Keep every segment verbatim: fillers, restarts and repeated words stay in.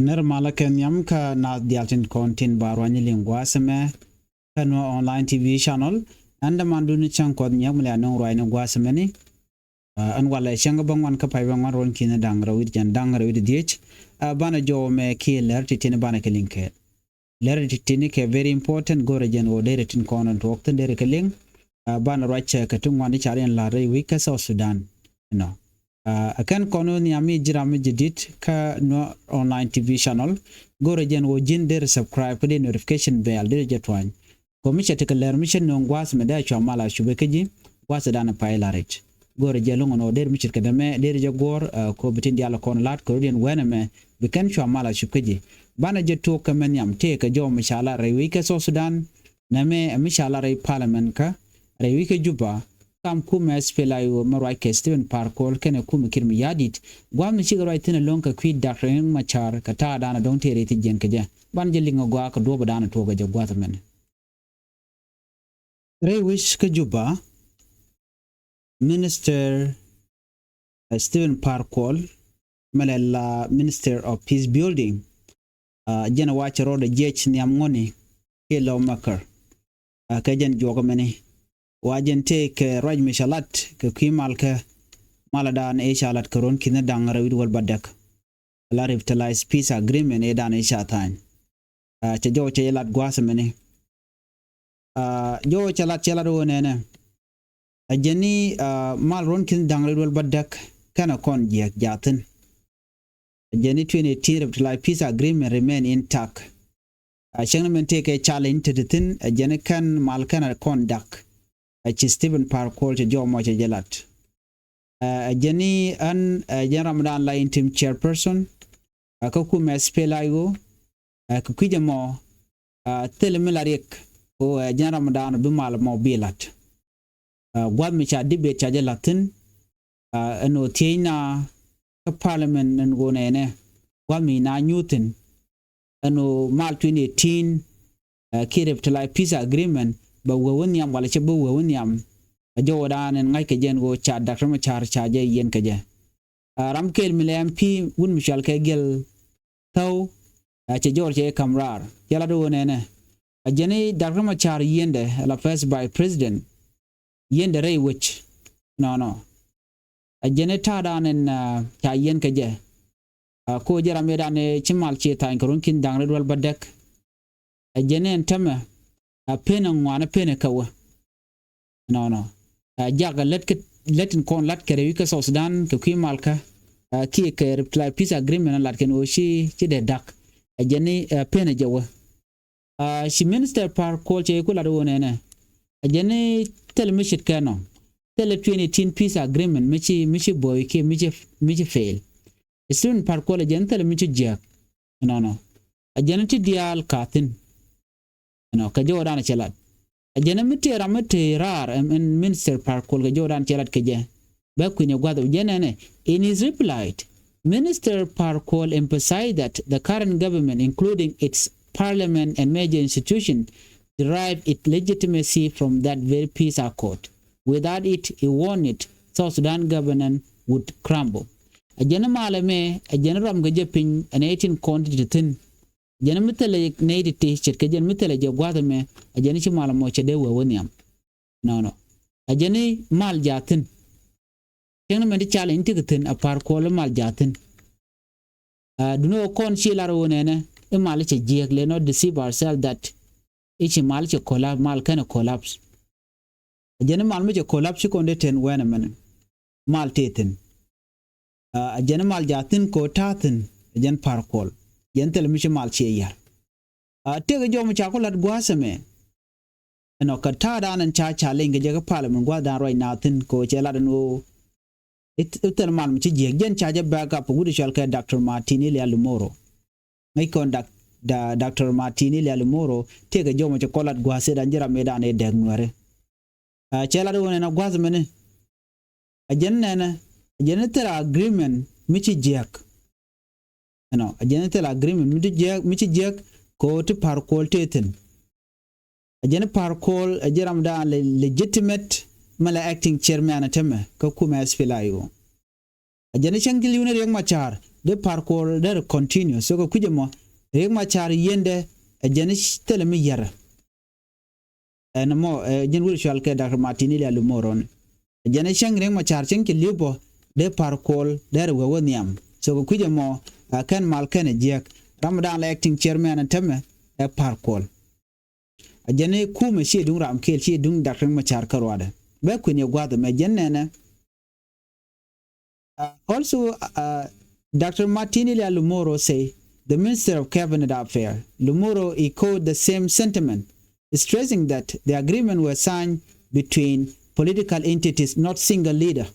Nɛr malä kɛ nhiam kä naath diaal tin kɔn tin ba ruany liŋ gua̱a̱th ɛmɛ kä Nuer Online T V channel. Ɛn dämandun cäŋ Kuɔth Nyiɛk mi lɛ anɔŋ ruacni gua̱a̱th ɛmɛni. Ɛn walɛ cäŋ bä ŋuan kä pay bä ŋuan ruɔ̱n ki̱n da̱ŋ rɛw wi̱cdɛ jiɛn da̱ŋ rɛw wi̱cdɛ dhieec. Banɛ jɔw mɛ kiɛ lɛr ti tin banɛ kɛ liŋ kɛ. Lɛr ti tin kɛ very important, go̱rɛ jɛn ɣöö derɛ tin kɔn tuɔɔk thin derɛ kɛ liŋ. Banɛ ruac kɛ ti ŋuan ti car in la̱r rɛy wi̱c kä South Sudan. Ɛnɔ. Ɛ kɛn kɔn wä nhiam mi ji̱ ram mi jadid kä Nuer Online T V channel. Go̱rɛ jɛn ɣöö ji̱n derɛ subscribe kä dee notification bell derɛ jɛ tuany. Kɔ mi cɛ tekɛ lɛr mi cɛ nööŋ gua̱a̱th mɛ dee a cua mal a cupɛ kä ji̱ gua̱a̱th dan a pay la rɛc. Go̱rɛ jɛ lo̱ŋ nɔ der mi ce̱tkɛ dämɛ der jɛ guɔ̱ɔ̱r kɔ bi tin diaal kɔn la̱t kɛ rɔ̱diɛn wɛnɛ mɛ bi kɛn cua mal a cup kä ji̱. Banɛ jɛ tuɔɔk kɛ mɛ nhiam tëëkɛ jɔw mi ca la rɛy wi̱c kɛ South Sudan. Nɛmɛ ɛ mi ca la rɛy parliament kä rɛy wi̱c kä Juba. Kam kumɛ S P L A I O mɛ ruac kɛ Stephen Par Kuol kɛnɛ kumɛ Kiir Mayardit. Gua̱a̱th mi cikɛ ruac thi̱n ɛlɔ̱ŋ kɛ kui̱ Dak Riek Machar kɛ ta̱a̱ dan a dɔ̱ŋ tëë rɛy thi̱n jiɛn kɛ jɛ. Banɛ jɛ liŋ ɛ gɔaa kɛ duɔ̱ɔ̱p dan a tuɔɔk kɛ jɛ gua̱a̱th mɛn. Rɛy wi̱c kä Juba, Minister Stephen Par Kuol mɛ lɛ la Minister of Peace Building. Jɛn wa cɛ rɔɔdɛ jiɛc nhiam ŋɔni kiɛ lawmaker. Kɛ jɛn juɔk mɛni wa jɛn tëë kɛ ruac mi ca lat kɛ kui̱ malkɛ, malɛ daan i̱ ca lat kɛ ruɔ̱n ki̱n da̱ŋ rɛw wi̱cdɛ wäl bädäk. La revitalize peace agreement i̱ daan i̱ ca tha̱a̱ny. Cɛ jɔw cɛ jɛ lat gua̱a̱th mɛni. Jɔw cɛ lat cɛ lat wä nɛnɛ. Ɛ jɛn ni mal ruɔ̱n ki̱n da̱ŋ rɛw wi̱cdɛ wäl bädäk kɛnɛ kɔn jiɛk jathin. Ɛ jɛn ni twenty eighteen revitalized peace agreement remain intact. Cäŋ ni mɛn tëëkɛ challenge te ti thi̱n ɛ jɛn ni kɛn mal kɛnɛ kɔn dak. Ɛ ci Stephen Par Kuol cɛ jɔw mɔ cɛ jɛ lat. Ɛ jɛn ni ɣän ɛ jɛn ramdan la interim chairperson ɛ kä kumɛ S P L A I O. Ɛ kɛ kui̱c ɛmɔ thilɛ mi la riɛk ɣöö ɛ jɛn ramdan bi mal mɔ bi la̱t. Gua̱th mi ca debate ca jɛ la̱t thi̱n. Ɛn ɣöö thiecna kä parliament ɛn ɣöö nɛnɛ gua̱th mi na nyuuth thi̱n. Ɛn ɣöö mal twenty eighteen kiɛ revitalized peace agreement bɛ wee wä nhiam walɛ cɛ bä wee wä nhiam. Ɛ jɔwdan ɛn ŋa̱ckɛ jɛ ɛn ɣöö ca Dak Riek Machar ca jɛ yiɛn kɛ jɛ. Ram kɛl mi lɛ M P wun mi cual kɛ Giɛl Thäw. Cɛ jɔɔr cɛ kam raar cɛ lat ɣöö nɛnɛ. Ɛ jɛn ni Dak Riek Machar yiendɛ la first vice president. Yiendɛ rɛy wec nɔnɔ. Ɛ jɛn ni ta̱a̱dan ɛn ca yien kɛ jɛ. Ko jɛ ram yɛ dan ci mal ciɛ tha̱a̱ny kɛ ruɔ̱n ki̱n da̱ŋ rɛw wi̱cdɛ wäl bädäk. Ɛ jɛn ni ɛn tämɛ a pen ɛ ŋuan ɛ pen ɛ kä wä. Nɔnɔ. Ɛ jakɛ lät kä lät in kɔn lat kɛ rɛy wi̱c kä South Sudan kɛ kui̱ malkä. Kiɛ kɛ revitalized peace agreement lat kɛn ɣöö ci ci dee dak. Ɛ jɛn ni ɛ pen ɛ jɛ wä. Ci minister Par Kuol cɛ ku lat wä nɛnɛ. Ɛ jɛn ni thilɛ mi ce̱tkɛ nɔ. Thilɛ twenty eighteen peace agreement mi ci mi ci boy kiɛ mi ci mi ci fail. Stephen Par Kuol ɛ jɛn thilɛ mi ci jiäk. Nɔnɔ. Ɛ jɛn ti diaal ka thi̱n. Ɛnɔ kɛ jɔwdan cɛ lat. Ɛ jɛn mi tëë ram mi tëë raar ɛn minister Par Kuol kɛ jɔwdan cɛ lat kɛ jɛ. Bɛ kui̱n ɛ gua̱th ɛ jɛn ɛnɛ. In his reply, Minister Par Kuol emphasized that the current government, including its parliament and major institution, derive its legitimacy from that very peace accord. Without it, he warned, South Sudan governance would crumble. Ɛ jɛn malɛ mɛ ɛ jɛn ram kɛ jɛ piny ɛn ɛ tin kɔn ti ti thi̱n. Jɛn mi thilɛ nɛy ti ti ce̱tkɛ jɛn mi thilɛ jɛ gua̱th ɛmɛ. Ɛ jɛn ci mal ɛmɔ cɛ dee wee wä nhiam. Nɔnɔ. Ɛ jɛn ni mal jathin. Cäŋ ni mɛn ti cal in ti kɛ thi̱n ɛ Par Kuol mal jathin. Duni ɣä kɔn ci lar ɣöö nɛnɛ i̱ mal cɛ jiɛk. Let not deceive ourselves that i̱ ci mal cɛ collapse, mal kɛnɛ collapse. Ɛ jɛn ni mal mi cɛ collapse ci kɔn dee ten wɛn ɛmɛn. Mal tëë thi̱n. Ɛ jɛn mal jathin kɛ ɣöö ta̱a̱ thi̱n ɛ jɛn Par Kuol. Jɛn thilɛ mi ci mal ciɛ yar. Tëëkɛ jɔw mi ca ku lat gua̱a̱th ɛmɛ. Ɛnɔ kɛ ta̱a̱dan ɛn ca ca leny kɛ jɛ kä parliament gua̱a̱thdan ruac naath thi̱n kɛ ɣöö cɛ lat ɛn ɣöö i̱ thil mal mi ci jiäk jɛn ca jɛ back up wut i̱ cɔal kɛ Doctor Martin Ilia Lumoro. Ŋäc kɔn Doctor Martin Ilia Lumoro tëëkɛ jɔw mi ci kɔn lat gua̱a̱th ëëdan ji̱ ram ëëdan ëë dääk nuɛri. Cɛ lat ɣöö nɛn a gua̱a̱th mɛni. Ɛ jɛn nɛnɛ ɛ jɛn ni thil agreement mi ci jiäk. Ɛnɔ ɛ jɛn ni thil agreement mi ci jiäk mi ci jiäk kɛ ɣöö ti Par Kuol tëë thi̱n. Ɛ jɛn ni Par Kuol ɛ ji̱ ramdan legitimate mɛ la acting chairman ɛ tämɛ kä kumɛ S P L A I O. Ɛ jɛn ni cäŋ ti li̱w ni Riek Machar dee Par Kuol derɛ continue. So kɛ kui̱c ɛmɔ Riek Machar yiendɛ ɛ jɛn thilɛ mi yɛrɛ. Ɛn ɛmɔ ɛ jɛn wut cual kɛ Doctor Martin Iliya Lumoro ni. Ɛ jɛn cäŋ Riek Machar cäŋ ci li̱w bɔ dee Par Kuol derɛ wee wä nhiam. So kɛ kui̱c ɛmɔ ɛ kɛn mal kɛn ɛ jiäk. Ram dan la acting chairman ɛn tämɛ ɛ Par Kuol. A jɛn i̱ kumɛ ci duŋ ram kɛl, ci duŋ Doctor Riek Machar kä ruadɛ. Bɛ kui̱n yɛ gua̱th ɛmɛ jɛn nɛnɛ. Uh, also, uh, Doctor Martin Iliya Lumoro say the Minister of Cabinet Affairs, Lumoro, echoed the same sentiment, stressing that the agreement was signed between political entities, not single leader.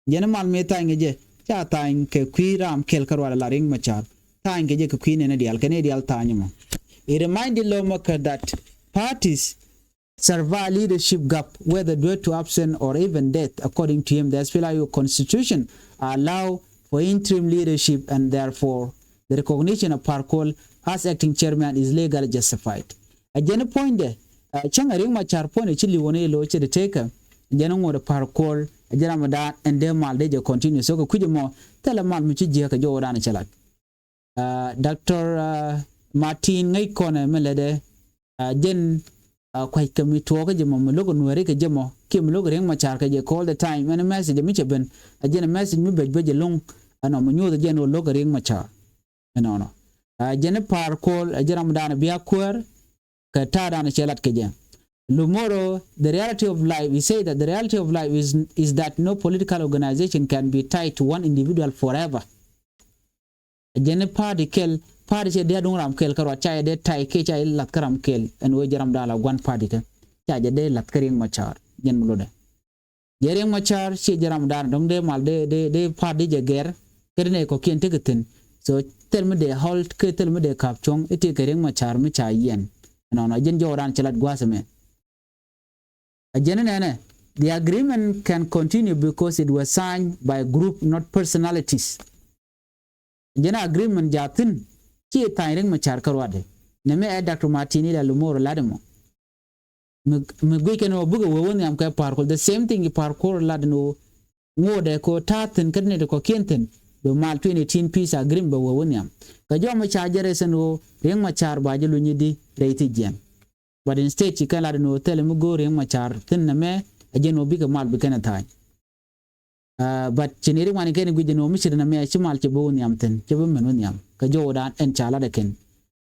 Jɛn mal mi tha̱a̱ny kɛ jɛ, ca tha̱a̱ny kɛ kui̱ ram kɛl kä rual la Riek Machar. Tha̱a̱ny kɛ jɛ kɛ kui̱ nɛnɛ diaal, kɛ nɛ diaal tha̱a̱ny mɔ. It reminded lawmaker that parties survive leadership gap, whether due to absence or even death. According to him, the S P L A U constitution allow for interim leadership, and therefore the recognition of Par Kuol as acting chairman is legally justified. A jɛn puɔ̱nydɛ, a cäŋ a Riek Machar puɔ̱nydɛ ci li̱w wä ni lo̱ cɛ di tekɛ. Jɛn ŋot Par Kuol a jɛn ram dan ɛn dee mal dee jɛ continue. So kɛ kui̱c ɛmɔ thilɛ mal mi ci jiäk kɛ jɔwdan cɛ lat. Uh, Doctor uh, Martin ŋäc kɔnɛ mi lɛtdɛ, uh, jɛn uh, kua̱c kɛ mi tuɔɔk kɛ jɛ mɔ, mi lo̱k Nuɛri kɛ jɛ mɔ, kiɛ mi lo̱k Riek Machar kɛ jɛ all the time. Ɛn message mi cɛ ben, a jɛn message mi bec bec jɛ lo̱ŋ. Ɛnɔ mi nyoth jɛn wä lo̱k Riek Machar. Ɛnɔnɔ. Uh, jɛn Par Kuol a jɛn ram dan bia kuäär kɛ ta̱a̱ dan cɛ lat kɛ jɛ. Lumoro, the reality of life, he say that the reality of life is, is that no political organization can be tied to one individual forever. Jɛn party kɛl, party cɛ dee duŋ ram kɛl kä ruat, ca jɛ dee tie kɛ, ca jɛ lath kä ram kɛl. Ɛn wee jɛ ram dan la gua̱n party kɛ, ca jɛ dee lath kä Riek Machar. Jɛn mi lotdɛ. Jɛ Riek Machar ciɛ jɛ ram dan dɔ̱ŋ dee mal dee, dee, dee party jɛ gɛr. Kä dee nɛ kɔkiɛn tekɛ thi̱n. So thil mi dee hold kɛ thil mi dee ka̱p cuɔ̱ŋ i̱ tekɛ Riek Machar mi ca yiɛn. Ɛnɔnɔ jɛn jɔwdan cɛ lat gua̱a̱th ɛmɛ. A jɛn nɛnɛ, the agreement can continue because it was signed by a group, not personalities. Jɛn agreement jathin ci tha̱a̱ny Riek Machar kä ruadɛ. Nɛmɛ ɛ Doctor Martin Iliya Lumoro lat ɛmɔ. Mi, mi guic kɛn ɔ bikɛ wee wä nhiam kɛ Par Kuol. The same thing i̱ Par Kuol lat ɛn ɔ ŋotdɛ kɛ ɔ ta̱a̱ thi̱n kä ni ti kɔkiɛn thi̱n. Bi mal twenty eighteen peace agreement bɛ wee wä nhiam. Kɛ jɔw mi ca jɛ rɛy sɛn ɔ Riek Machar ba jɛ luny i̱di rɛy thi̱c jiɛn. But instead ci kɛn lat ɛn ɣöö thilɛ mi go̱o̱r Riek Machar thi̱n nɛmɛ, a jɛn ɣöö bikɛ mal bi kɛn ɛ tha̱a̱ny. Uh, but ci ni ri ŋuan kɛn guic ɛn ɣöö mi ci ri nɛmɛ ci mal ci bi wä nhiam thi̱n, ci bi mɛn wä nhiam kɛ jɔwdan ɛn ca lat ɛ kɛn.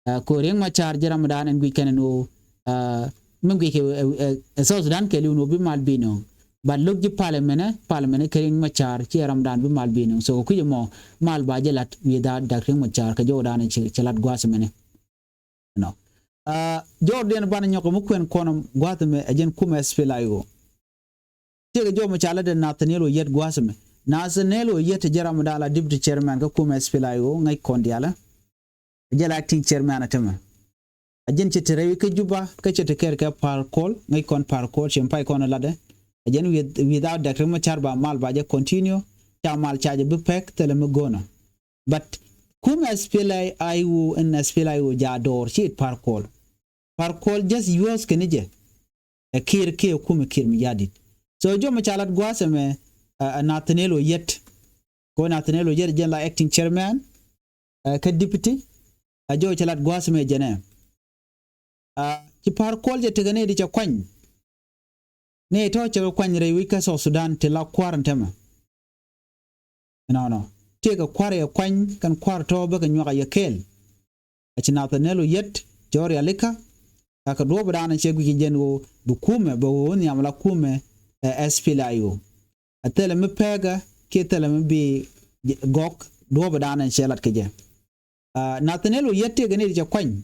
Uh, kɛ ɣöö Riek Machar ji̱ ramdan ɛn guic kɛn ɛn ɣöö, uh, mi guic kɛ, uh, uh, South Sudan kɛɛliw ɛn ɣöö bi mal bi nööŋ. But lo̱k ji̱ parliament ɛ, parliament ɛ kɛ Riek Machar ci ɛ ramdan bi mal bi nööŋ. So kɛ kui̱c ɛmɔ mal ba jɛ lat without Doctor Riek Machar kɛ jɔwdan ɛn ci, ci lat gua̱a̱th ɛmɛnɛ. Nɔ. Uh, jɔwdiɛn banɛ nyɔk mi kuɛn kɔn gua̱th ɛmɛ ɛ jɛn kumɛ S P L A U. Tiɛkɛ jɔw mi ca lat ɛ Nathaniel Oyet gua̱th ɛmɛ. Nathaniel Oyet ɛ jɛn ram mi da̱a̱ la deputy chairman kä kumɛ S P L A U, ŋäc kɔn diaalɛ. Ɛ jɛn la acting chairman ɛ tämɛ. Ɛ jɛn cɛ te rɛy kä Juba, kä cɛ te kɛɛr kɛ Par Kuol, ŋäc kɔn Par Kuol, cɛ mi pay kɔn ɛ latdɛ. Ɛ jɛn with, without Doctor Machar ba mal ba jɛ continue, ca mal ca jɛ bi pɛk, thilɛ mi go̱o̱nɛ. But kumɛ S P L A U ɛn S P L A U ja dɔɔr ci it Par Kuol. Par Kuol just use kɛn jɛ. Ɛ Kiir kiɛ kumɛ Kiir Mayardit. So jɔw mi ca lat gua̱a̱th ɛmɛ, uh, Nathaniel Oyet. Kɛ ɣöö Nathaniel Oyet jɛn la acting chairman, uh, kä deputy. A jɔw ca lat gua̱a̱th ɛmɛ jɛn ɛ. Uh, ci Par Kuol jɛ tekɛ ni di cɛ kuany. Ni tɔ̱ cɛ kɛ kuany rɛy wec kä South Sudan ti la kua̱r ɛn tämɛ. Nɔnɔ. Tëëkɛ kua̱r yɛ kuany kɛn kua̱r tɔ̱ bä kɛ nyuak a yɛ kɛɛl. A ci Nathaniel Oyet, Joria Lika, a kɛ duɔ̱ɔ̱p dan cɛ guic jɛn ɣöö bi kumɛ bɛ ɣöö nhiam la kumɛ ɛ S P L A U. A thilɛ mi pɛɛkä kiɛ thilɛ mi bi gɔk duɔ̱ɔ̱p dan cɛ lat kɛ jɛ. Uh, Nathaniel Oyet tëëkɛ ni di cɛ kuany.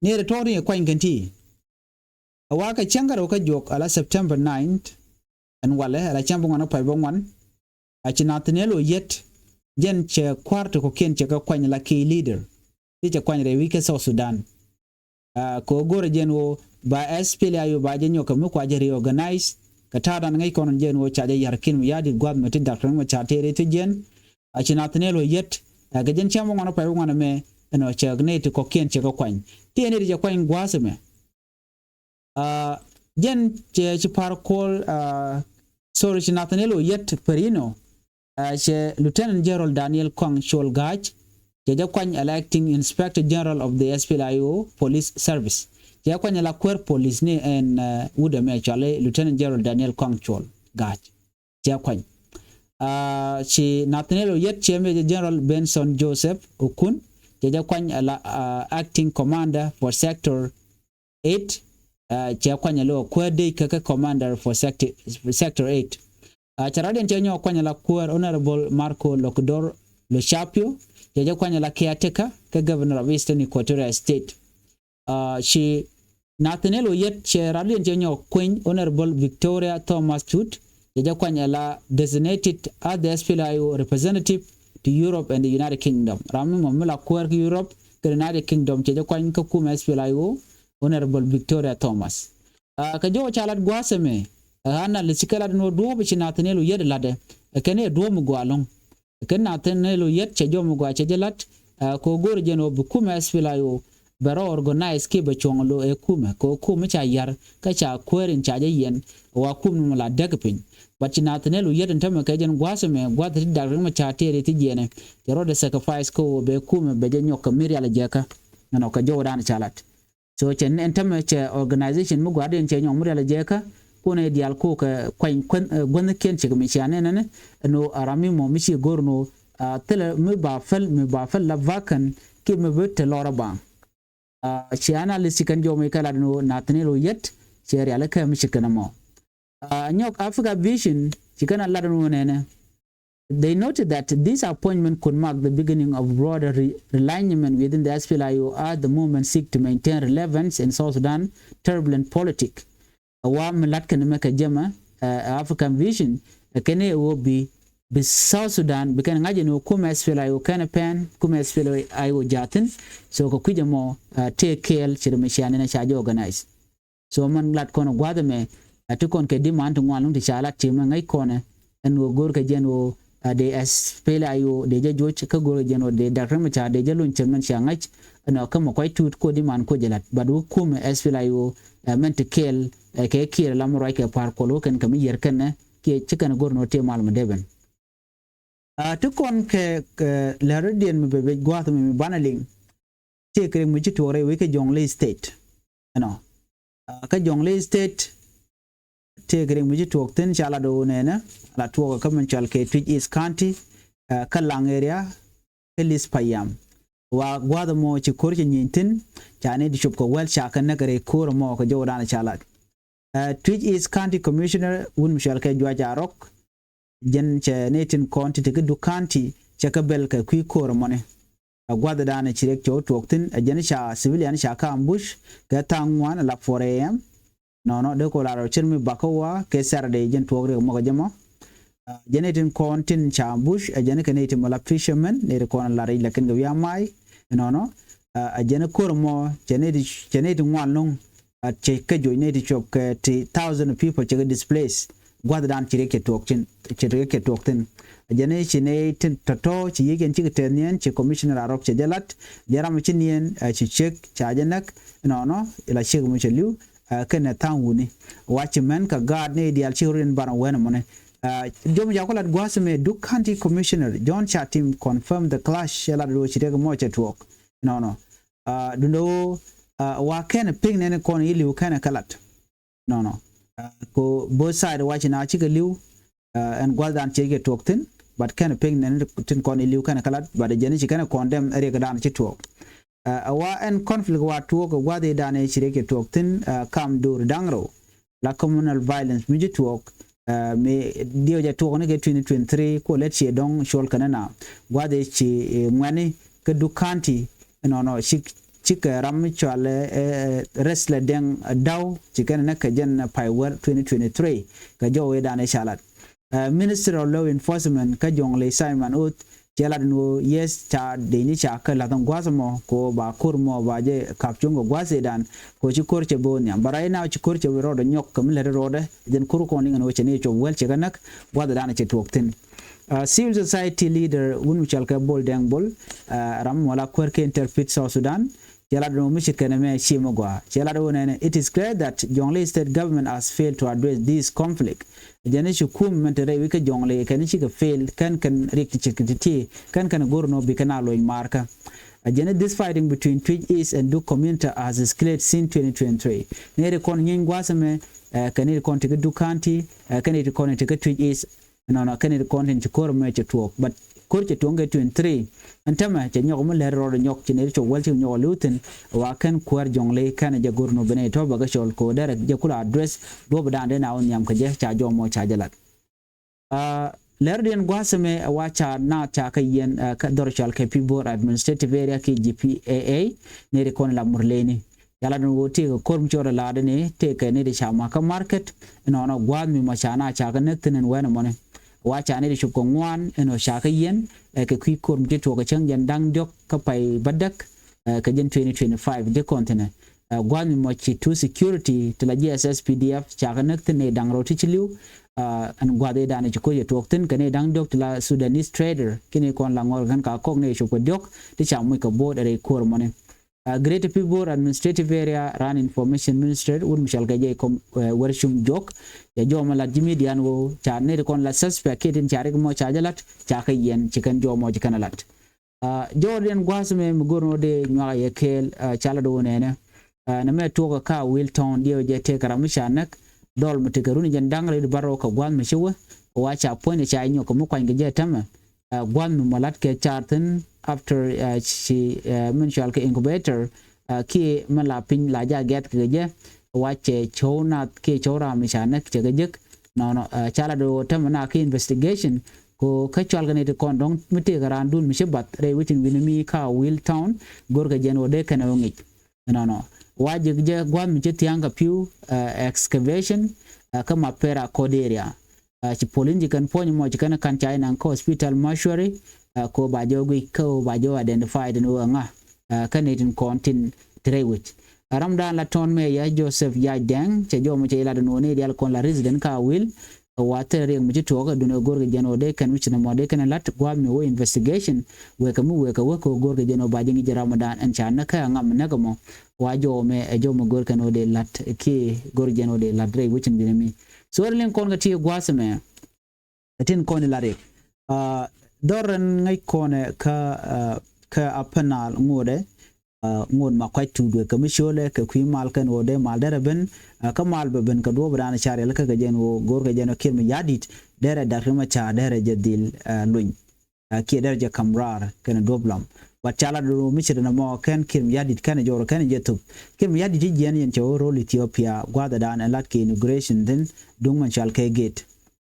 Ni ri tɔɔri kuany kɛn ti. A wakɛ cäŋ kärɔw kä juɔk ala September ninth. Ɛn walɛ ala cäŋ bä ŋuan kä pay bä ŋuan. A ci Nathaniel Oyet jɛn cɛ kua̱r ti kɔkiɛn cɛ kɛ kuany la key leader. Ti cɛ kuany rɛy wec kä South Sudan. Uh, kɛ ɣöö go̱rɛ jɛn ɣöö ba S P L A U ba jɛ nyɔk kɛ mi kua jɛ reorganize. Kɛ ta̱a̱ dan ŋäc kɔn jɛn ɣöö ca jɛ ya̱r Kiir Mayardit gua̱th mɛ ti Doctor Machar tëë rɛy ti jɛn. A ci Nathaniel Oyet, ɛ kɛ jɛn cäŋ bä ŋuan kä pay bä ŋuan ɛmɛ, ɛnɔ cɛ ni ti kɔkiɛn cɛ kɛ kuany. Ti ɛn ni ti cɛ kuany gua̱a̱th ɛmɛ. Uh, jɛn cɛ ci Par Kuol, uh, sorry, ci Nathaniel Oyet Perino. Cɛ Lieutenant General Daniel Kɔaŋ Cuɔl Ga̱a̱c, cɛ jɛ kuany ala Acting Inspector General of the S P L A I O Police Service. Cɛ kuany ala kuäär police ni ɛn wut ɛmɛ cɔali Lieutenant General Daniel Kɔaŋ Cuɔl Ga̱a̱c. Cɛ kuany. Ci Nathaniel Oyet cɛ Major General Benson Joseph Okun, cɛ jɛ kuany ala Acting Commander for Sector eight. Cɛ kuany ala kuäär dec kä kä Commander for Sector eight. Cɛ radiɛn cɛ nyɔk kuany ala kuäär Honorable Marco Lokidor Lochapio, cɛ jɛ kuany ala caretaker kä Governor of Eastern Equatoria State. Ci Nathaniel Oyet cɛ radiɛn cɛ nyɔk kuany Honorable Victoria Thomas Tut, cɛ jɛ kuany ala designated as the S P L A I O representative to Europe and the United Kingdom. Ram mi mɔ mi la kuäär kä Europe kä United Kingdom cɛ jɛ kuany kä kumɛ S P L A I O, Honorable Victoria Thomas. Kɛ jɔw ca lat gua̱a̱th ɛmɛ, ɣän a lɛ cikɛ lat ni wä duɔ̱ɔ̱p ci Nathaniel Oyet latdɛ, kɛn ɛ duɔ̱ɔ̱p mi gɔaa ɛlɔ̱ŋ. Kɛn Nathaniel Oyet cɛ jɔw mi gɔaa cɛ jɛ lat, kɛ ɣöö go̱o̱rɛ jɛn ɣöö bi kumɛ S P L A I O bɛ rɔ organize kiɛ bɛ cuɔ̱ŋ lo̱ ɛ kumɛ, kɛ ɣöö kumɛ ca ya̱r kä ca kuäär in ca jɛ yiɛn, wa kumɛ mi la däk piny. But ci Nathaniel Oyet in tämɛ kɛ jɛn gua̱a̱th ɛmɛ, gua̱a̱th ti dak ri mɛ ca tëë ri ti jiɛnɛ, cɛ rɔɔdɛ sacrifice kɛ ɣöö bɛ kumɛ bɛ jɛ nyɔk kɛ mi rial jɛ kä. Ɛnɔ kɛ jɔwdan ca lat. So cɛ ɛn tämɛ cɛ organization mi gua̱a̱r diɛn cɛ nyɔk mi rial jɛ kä kun ɛ diaal kok kɛ kuany guänh kiɛn cɛ kɛ mi cia nɛn ɛn ɛn ɔ aram mi mɔ mi ci go̱r nɔ thilɛ mi ba fäl mi ba fäl la vacant kiɛ mi bi te lɔr a baŋ. Ci analyst ci kɛn jɔw mi kɛ lat nɔ Nathaniel Oyet cɛ rial kɛ mi ci kɛn mɔ. Nyɔk Africa Vision ci kɛn a lat nɔ nɛnɛ. They noted that this appointment could mark the beginning of broader re- realignment within the S P L A I O as the movement seek to maintain relevance in South Sudan turbulent politic. A wa mi lat kɛn mɛ kɛ jɛmɛ, uh, African Vision, uh, kɛn ɛ wä bi bi South Sudan bi kɛn ŋa̱c ni wä kumɛ S P L A I O kɛn pɛn kumɛ S P L A I O jathin. So kɛ kui̱c ɛmɔ, uh, tëë kɛɛl ci ri mi cian ni ca jɛ organize. So mɛn lat kɔn gua̱a̱th ɛmɛ, a ti kɔn kɛ diman ti ŋuan luŋ ti ca lat ti mɛ ŋäc kɔnɛ ɛn ɣöö go̱o̱r kɛ jɛn ɣöö, a dee S P L A I O dee jɛ juɔc kä go̱o̱r kɛ jɛn ɣöö dee dak ri mɛ ca dee jɛ luny cɛ mɛn ca ŋäc. Ɛn ɣöö kä mɛ kuac tuut kuɔ diman kuɔ jɛ lat, but wä kumɛ S P L A I O, ɛ mɛn ti kɛɛl, ɛ kɛ kiɛɛr lam ruac kɛ pa̱a̱r kuɔl wä kɛn kɛ mi yiër kɛnɛ kiɛ ci kɛn go̱o̱r ni wä tëë mal mɛ dee ben. A ti kɔn kɛ, kɛ lɛr rɔ diɛn mi bɛ bec gua̱a̱th mi mi banɛ liŋ. Tëëkɛ rɛy mi ci tuɔɔk rɛy wec kä Jonglei State. Ɛnɔ. A kä Jonglei State tëëkɛ rɛy mi ci tuɔɔk thi̱n ca la do̱o̱ nɛnɛ, la tuɔɔk kä min cɔal kɛ Twic East County, a kä Laŋ area, kä Lis Payam. Wa gua̱a̱th mɔ ci ko̱r ci nyieny thi̱n, ca ni di cop kɛ wäl ca kɛ näk rɛy ko̱r mɔ kɛ jɔwdan ca lat. A Twic East County Commissioner wun mi cɔal kɛ Juac Arɔk, jɛn cɛ ni tin kɔn ti ti kä Duk County cɛ kä bɛl kɛ kui̱ ko̱r mɔni. A gua̱th dan ci rɛk cɛ wä tuɔɔk thi̱n, a jɛn ca civilian ca kä ambush kɛ tha̱a̱ŋ ŋuan a la four A M. Nɔnɔ dee kɔ la rɔ cir mi bakä wa kɛ Saturday jɛn tuɔɔk rɛk mɔk a jɛ mɔ. A jɛn ni tin kɔn tin ca ambush, a jɛn kɛ ni tin mɔ la fisherman ni ti kɔn a la rɛc la kɛn kɛ wi̱i̱ a may. Nɔnɔ, a jɛn ko̱r mɔ cɛ ni ti, cɛ ni ti ŋuan lo̱ŋ. A cɛ kä juɔc ni ti cuɔp kɛ ti thousand of people cɛ kɛ displace. Gua̱th dan ci riɛk cɛ tuɔɔk thi̱n, ci riɛk cɛ tuɔɔk thi̱n. A jɛn ni ci ni tin tɔ̱tɔ̱ ci yiëk yɛn cikɛ tɛth niɛn ci commissioner Arɔk cɛ jɛ lat. Jɛ ram ci niɛn, a ci ciek ca jɛ näk. Nɔnɔ ila ciek mi cɛ li̱w, a kɛn ɛ tha̱a̱ŋ wuni. Wa ci mɛn kɛ gaat ni diaal ci riɛn bar wɛn mɔni. A jɔm ca ku lat gua̱th mi Duk County Commissioner John Chatim confirm the clash cɛ lat ruɔ ci riɛk mɔ cɛ tuɔɔk. Nɔnɔ. A dundä ɣöö, a wa kɛn pi̱ŋ nɛn kɔn i̱ li̱w kɛn kä lat. Nɔnɔ. A ko both side wa ci na cikɛ li̱w, a ɛn gua̱th dan cɛ kɛ tuɔɔk thi̱n, but kɛn pi̱ŋ nɛn tin kɔn i̱ li̱w kɛn kä lat, but jɛn ci kɛn kɔn dɛm ɛ riɛk dan ci tuɔɔk. A wa ɛn conflict wa tuɔɔk ɛ gua̱th i̱ dan ci riɛk cɛ tuɔɔk thi̱n, a kam do̱r da̱ŋ rɛw. La communal violence mi ci tuɔɔk, a mi diɛw jɛ tuɔɔk ni kɛ twenty twenty-three ko lɛt ci dɔ̱ŋ cuɔl kɛn na gua̱th i̱ ci, e, ŋuɛni kä Duk County. Nɔnɔ ci, cikɛ ram mi cual, e, e, wrestler Deng Dau ci kɛn nɛ kɛ jɛn pay wär twenty twenty-three kɛ jɔw i̱ dan i̱ ca lat. A Ministry of Law Enforcement kä Jonglei Simon Oth cɛ lat ni ɣöö yes ca dee ni ca kä lath in gua̱th mɔ ko ba ko̱r mɔ ba jɛ kap cuŋ kɛ gua̱th i̱ dan ko ci ko̱r cɛ bo̱o̱ nhiam. But right now ci ko̱r cɛ bi rɔɔdɛ nyɔk kɛ mi lät rɔɔdɛ jɛn ko̱r kɔn liŋ ɛn ɣöö cɛ ni cop wäl cɛ kɛ näk gua̱th i̱ dan cɛ tuɔɔk thi̱n. A civil society leader wun mi cɔal kɛ Bol Deng Bol, a ram mɔ la kuäär kɛ Interfaith South Sudan, Cɛ lat ɛn ɣöö mi ce̱tkɛ nɛmɛ cie mi gɔaa. Cɛ lat ɛn ɣöö nɛnɛ, it is clear that Jonglei State Government has failed to address this conflict. Jɛn i̱ ci kum min te rɛy wi̱c kä Jonglei kɛn i̱ cikɛ fail, kɛn kɛn riɛk ti ce̱tkɛ ti̱ti̱, kɛn kɛn go̱r ɛn ɣöö bikɛ na loc maarkä. Jɛn i̱ this fighting between Twic East and Duk community has escalated since twenty twenty-three. Nɛy ti kɔn nyieeny gua̱a̱th ɛmɛ, ɛ, kɛn nɛy ti kɔn te kä Duk County, ɛ, kɛn nɛy ti kɔn te kä Twic East. Ɛnɔnɔ kɛn nɛy ti kɔn tin ci ko̱r ɛmɛ cɛ tuɔɔk. But ko̱r cɛ tuɔɔk kɛ twenty-three. Ɛn täämɛ cɛ nyɔk mi lɛr rɔɔdɛ nyɔk, ci nɛy ti cop wäl ci nyɔk li̱w thi̱n. Wa kɛn kuäär Jonglei kɛn jɛ go̱r ɛn ɣöö bi nɛy tɔ̱ bɛ kɛ cɔl kɛ ɣöö derɛ jɛ kulɛ address duɔ̱ɔ̱pdan dee na wä nhiam kɛ jɛ, ca jɔmɔ ca jɛ lat. Aa, lɛrdiɛn gua̱a̱th ɛmɛ ɛ wa ca naath ca kɛ yiɛn, ɛ, kä dhɔr cɔal kɛ Pibor Administrative Area kiɛ G P A A, nɛy ti kɔn la Murleni. Ca lat ɛn ɣöö tëëkɛ ko̱r mi ci rɔɔdɛ la̱t ɛn ɣöö tëëkɛ nɛy ti ca ma̱k kä market, ɛnɔnɔ gua̱a̱th mi mɔ ca naath ca kɛ näk thi̱n ɛn wɛn ɛmɔni. Wa ca nɛy ti cop kɛ ŋuan ɛn ɣöö ca kɛ yiɛn, ɛ, kɛ kui̱ ko̱r mi ci tuɔɔk kɛ cäŋ jɛn da̱ŋ diɔ̱k kä pay bädäk, ɛ, kɛ jɛn twenty twenty-five ti kɔn thi̱n ɛ. Ɛ, gua̱a̱th mi mɔ ci tu security ti la G S S P D F ca kɛ näk thi̱n nɛy da̱ŋ rɛw ti ci li̱w, ɛ, ɛn gua̱a̱th ëëdan ci ko̱r cɛ tuɔɔk thi̱n kɛ nɛy da̱ŋ diɔ̱k ti la Sudanese trader kiɛ nɛy kɔn la ŋɔr kɛn ka kɔk nɛy cop kɛ diɔ̱k ti ca moc kɛ bo̱o̱t ɛ rɛy ko̱r ɛmɔni. Ɛ, Greater Pibor Administrative Area raan Information Minister wut mi cɔal kɛ jɛ kɔm, ɛ, Wärcum Juɔk, cɛ jɔmɔ lat ji̱ mi̱dian ɣöö ca nɛy ti kɔn la suspect kiɛ tin ca riɛk mɔ ca jɛ lat ca kɛ yiɛn, ci kɛn jɔmɔ ci kɛn ɛ lat. Aa, jɔwdiɛn gua̱a̱th ɛmɛ mi go̱r ɛn ɣöö dee nyuak a yɛ kɛɛl, aa, ca lat ɣöö nɛnɛ, aa, nɛmɛ tuɔɔk kä Will Town diɛw jɛ tëëkɛ ram mi ca näk, dhɔl mi tekɛ run jɛn da̱ŋ rɛw bärɔw kɛ gua̱a̱th mi ci wä, wa ca puɔ̱nydɛ ca nyɔk kɛ mi kuany kɛ jɛ täämɛ. Aa, gua̱a̱th mi mɔ la̱t kɛ car thi̱n after, aa, ci, aa, min cɔal kɛ incubator, aa, kiɛ mi la piny la ja gɛ̈th kɛ jɛ, wa cɛ cɔw naath kiɛ cɔw ram mi ca näk cɛ kɛ jek. Nɔnɔ, aa, ca lat ɣöö täämɛ na kä investigation, ko kä cɔal kɛ nɛy ti kɔn dɔ̱ŋ mi tëëkɛ raandun mi ci bath rɛy wecin wi̱ni mi kä Will Town, go̱rkɛ jɛn ɣöö dee kɛn ɛ ɣöö ŋic. Nɔnɔ, wa jek jɛ gua̱a̱th mi ci thia̱a̱ŋ kɛ pi̱w, aa, excavation, aa, kä Mapera Code area. Aa, ci police ci kɛn puɔ̱ny mɔ ci kɛn ka̱n ca inaŋ kä hospital mortuary, aa, ko ba jɛ guic kä ba jɛ identified ɛn ɣöö ɛŋa, aa, kä nɛy tin kɔn tin te rɛy wec. Aa, ramdan la tɔ̱ɔ̱n mɛ yɛ Joseph Yac Dɛŋ, cɛ jɔmɔ cɛ ilat ɛn ɣöö nɛy diaal kɔn la resident kä Will, ɛ wa thil riɛk mi ci tuɔɔk ɛ duundɛ go̱rkɛ jɛn ɣöö dee kɛn mi ci nɔmɔ dee kɛn ɛ la̱t gua̱a̱th mi wä investigation, wekɛ mi wekɛ wä kɛ ɣöö go̱rkɛ jɛn ɣöö ba jɛ ŋi̱c ɛ ramdan ɛn ca näk kä ɛ ŋam näk ɛmɔ. Wa jɔmɛ ɛ jɔmɛ go̱rkɛ jɛn ɣöö dee la̱t kiɛ go̱rkɛ jɛn ɣöö dee la̱t rɛy wecin wi̱ni mi. So ɛ liŋ kɔn kɛ ti gua̱a̱th ɛmɛ. Ɛ tin kɔn ilat riɛk. Aa, dhɔr ɛn ŋäc kɔn ɛ kä, aa, kä Upper Nile ŋotdɛ, aa, ŋot Makuac Tut wekɛ mi cölɛ kɛ kui̱ mal kɛn ɣöö dee mal derɛ ben, aa, kä mal bɛ ben kɛ duɔ̱ɔ̱pdan ca riɛl kä kɛ jɛn ɣöö go̱rkɛ jɛn ɣöö Kiir Mayardit derɛ Dak Riek Machar derɛ jɛ dhil, aa, luny. Aa, kiɛ derɛ jɛ ka̱m raar kɛnɛ duɔ̱ɔ̱p lam. But ca lat ɣöö mi ce̱t ɛn ɛmɔ kɛn Kiir Mayardit kɛnɛ jɔr kɛnɛ jɛ thop. Kiir Mayardit ci jiɛn yɛn cɛ wä ro̱l Ethiopia gua̱a̱thdan ɛ lat kɛ inauguration thi̱n duŋ mɛn cɔal kɛ gate.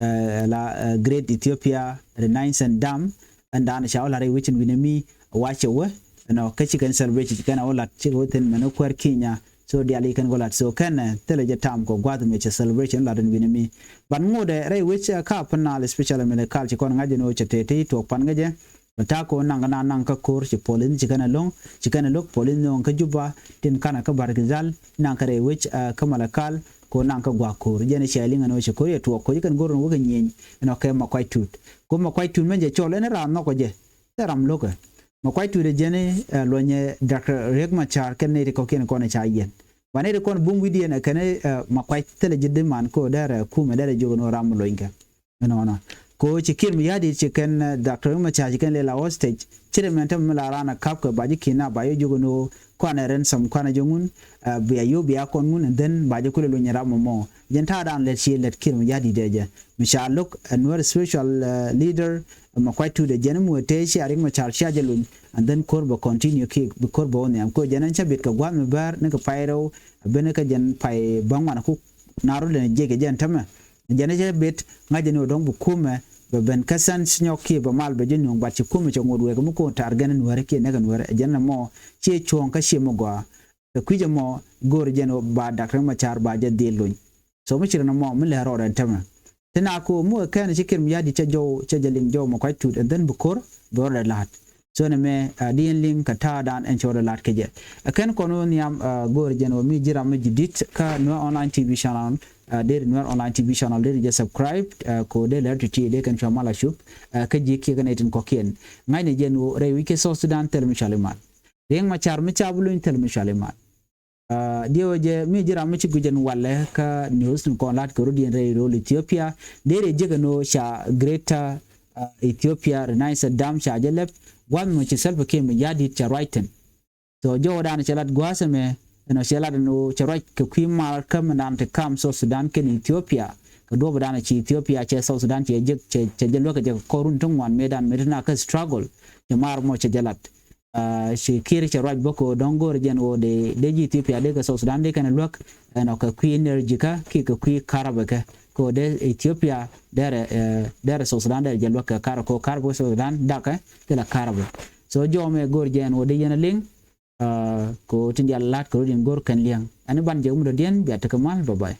Ɛ, la, ɛ, Great Ethiopia Renaissance Dam, ɛn dan ca wä lat rɛy wecin wi̱ni mi wa cɛ wä, ɛnɔ, kä ci kɛn celebrate ci kɛn a wä lat cikɛ wä thi̱n mɛn wä kuäär Kenya. So diaal i̱ kɛn kɔ lat. So kɛn, ɛ, thilɛ jɛ tam kɔ gua̱th mɛ cɛ celebration lat ɛn wi̱ni mi. But ŋotdɛ rɛy wec, ɛ, kä Upper Nile, especially Malakal, ci kɔn ŋa̱c ɛn ɣöö cɛ tëë ti tuɔɔk pan kä jɛ. Bɛ ta̱a̱ kɛ ɣöö naŋ kɛ na naŋ kä ko̱r ci police ci kɛn ɛ lo̱ŋ, ci kɛn ɛ lo̱k police ni ɣɔŋ kä Juba, tin kanɛ kä Bahr el Ghazal, naŋ kɛ rɛy wec, ɛ, kä Malakal, kɛ ɣöö naŋ kä gua̱a̱k ko̱r. Jɛn i̱ cɛ liŋ ɛn ɣöö ci ko̱r yɛ tuɔɔk, ko̱ ci kɛn go̱r ɛn wä kɛ nyieny, ɛn ɣöö kɛ Makuac Tut. Kɛ ɣöö Makuac Tut mɛn jɛ cɔl ɛn raan nhɔk kɛ jɛ, thil ram lo̱kɛ. Makuac Tut ɛ jɛn i̱, ɛ, luɔnyɛ Doctor Riek Machar kɛn nɛy ti kɔ̱kiɛn kɔn ɛ ca yiɛn. Ba nɛy ti kɔn bum wi̱cdiɛn ɛ kɛn i̱, ɛ, Makuac thilɛ ji̱ di̱man kɛ ɣöö derɛ kumɛ derɛ jiök ɛn ɣöö ram mi luɔnykɛ. Ɛnɔnɔ. Kɛ ɣöö ci Kiir Mayardit ci kɛn, ɛ, Doctor Riek Machar ci kɛn lɛ la hostage. Ci rɛ mɛn tämɛ mi la raan ɛ ka̱pkɛ ba ji̱ kidnap ba yɛ jiök ɛn ɣöö kuanɛ ransom kuanɛ jɛ ŋun, ɛ, bia yio̱w bia kɔn ŋun, and then ba jɛ kulɛ luny ram mɔmɔ. Jɛn ta̱a̱dan lɛt ci lɛt Kiir Mayardit ɛ jɛ. Mi ca lo̱k, ɛ, Nuer spiritual, ɛ, leader, ɛ, Makuac Tut ɛ jɛn mi wee tëë cia Riek Machar cia jɛ luny. And then ko̱r bɛ continue kiɛ bi ko̱r bɛ wä nhiam. Kɛ ɣöö jɛn ɛn ca bit kɛ gua̱a̱th mi bäär ni kɛ pay rɛw, ɛ ben kɛ jɛn pay bäŋuan ku na rut lɛn jiɛc kɛ jɛn tämɛ. Jɛn cɛ bet ŋa̱c jɛ ni ɣöö dɔ̱ŋ bi kumɛ bɛ ben kä sense nyɔk kiɛ bɛ mal bɛ jɛ nuɔ̱ŋ, but ci kumɛ cɛ ŋot wek mi ko̱n tar gɛn nuäärä kiɛ näk nuäärä. Jɛn ɛmɔ ciɛ cuɔ̱ɔ̱ŋ kä ciɛ mi gɔaa. Kɛ kui̱c ɛmɔ go̱o̱r jɛn ɣöö ba Doctor Riek Machar ba jɛ dhil luny. So mi ci rɛn ɛmɔ mi lɛ rɔɔdɛ ɛn tämɛ. Ti na ko mi wee kɛn ci Kiir Mayardit cɛ jɔw, cɛ jɛ liŋ jɔw Makuac Tut, and then bi ko̱r bi rɔɔdɛ la̱t. So nɛmɛ, ɛ, di yɛn liŋ kɛ ta̱a̱dan ɛn cɛ rɔɔdɛ la̱t kɛ jɛ. Ɛ kɛn kɔn wä nhiam, ɛ, go̱o̱r jɛn ɣöö mi ji̱ ram mi ji̱ di̱t kä Nuer Online T V channel, ɛ, deri Nuer Online T V channel deri jɛ subscribe, ɛ, ko dee lɛr ti ti dee kɛn cua mal a cup, ɛ, kä ji̱ kiɛ kɛ nɛy tin kɔ̱kiɛn. Ŋa̱cnɛ jɛn ɣöö rɛy wi̱c kɛ South Sudan thilɛ mi cɔal i̱ mal. Riek Machar mi ca bi luny thil mi cuali mal. Diɛw jɛ mi ji̱ ram mi ci guic ɛn walɛ kä news ni kɔn lat kɛ rut yɛn rɛy rol Ethiopia. Dee rɛ jek ɛn ɣöö ca Greater Ethiopia Renaissance Dam ca jɛ lɛp gua̱th mɔ ci Salva Kiir mi ya̱di̱t ca ruac thi̱n. So jɔwdan cɛ lat gua̱a̱th ɛmɛ ɛn ɔ cɛ lat ɛn ɣöö cɛ ruac kɛ kui̱ mal kä mindan ti kam South Sudan kɛnɛ Ethiopia. Kɛ duɔ̱ɔ̱pdan ci Ethiopia cɛ South Sudan cɛ jek cɛ jɛ luäk kɛ jɛ kɛ kɔr run ti ŋuan mëëdan mëë ti na kä struggle cɛ mar mɔ cɛ jɛ lat. Ci Kiir cɛ ruac bä kɛ ɣöö dɔ̱ŋ go̱o̱rɛ jɛn ɣöö dee ji̱ Ethiopia dee kɛ South Sudan dee kɛn luäk ɛn ɔ kɛ kui̱ energy kä kiɛ kɛ kui̱ karabɛ kɛ kɛ ɣöö dee Ethiopia derɛ derɛ South Sudan derɛ jɛ luäk kɛ karabɛ kɛ ɣöö karabɛ kɛ South Sudan dakɛ thilɛ karabɛ. So jɔmɛ go̱o̱r jɛn ɣöö dee yɛn a liŋ. Kɛ ɣöö tin diaal la̱t kɛ rut in go̱r kɛn liɛŋ ɛn i̱ ban jɛ wumdɔ diɛn bia tekɛ mal bye bye.